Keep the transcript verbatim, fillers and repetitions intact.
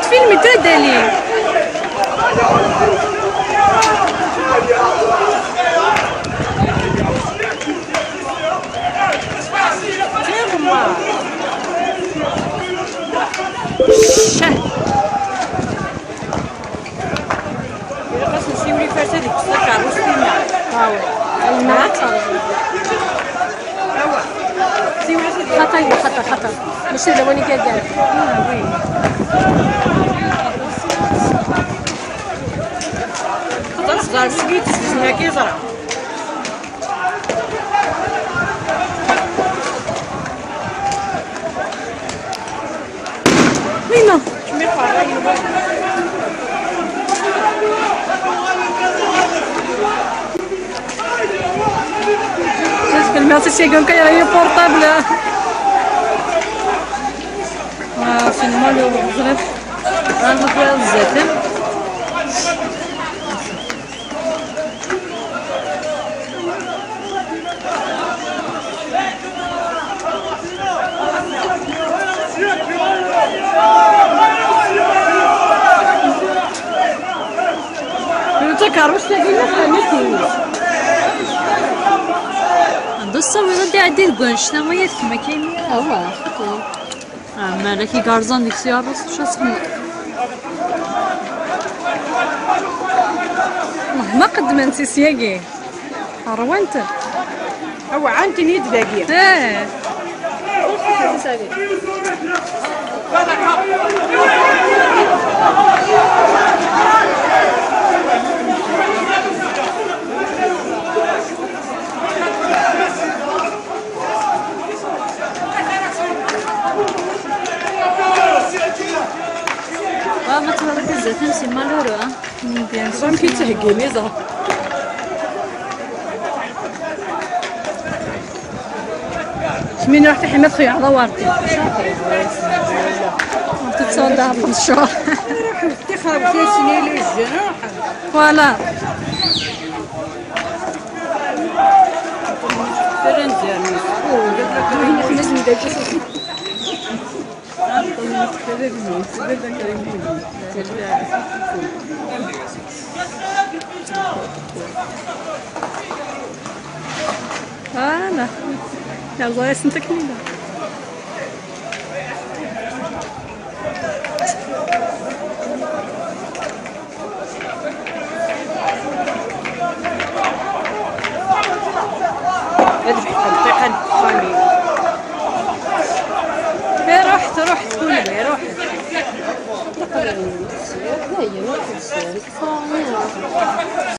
Film i d-tadali. Ccah. Ilaq ad s-nsiwel i Farsa deg takeṛṛust-inna. Awa. Awa. Siwel-as ad xaṭer, xaṭer, xaṭer. Mačči d lawan igerdan. Ah, oui. Xaṭer ẓer seg i d-sgezmen akka yeẓra. Wina. J'espère merci c'est quelqu'un qui a eu portable. Ah, c'est normal, vous avez un peu de zèle. Takeṛṛust-agi nniḍen i d-ttawiḍ ad d-iɛeddi deg wannect-a, ma yid-k ma kan. Awa. Ah, malak igerẓan deg-s yerreẓ, acu ad txedmeḍ? Ma qeddmen-t i syagi. Ṛwan-t. Awa, ɛan tini-d dagi. Eh. Ah, ma twalaḍ akka zdat-m, c'est malheureux, hein. Bien sûr. Amek i ttheggin iẓra? Kemmini ruḥ tiḥima txeyɛeḍ awarti. Tettṣaddaɣ ṭṭemcur. Tixeṛ tisin i les jeunes. Voilà. Terra nzerni. Voilà. Yerẓa-yasent akken yella. Ad bḥiqen ṭiqan ṭṭiqan. Iruḥ, tṛuḥ, tkunmi, iruḥ. Dayen, iruḥ.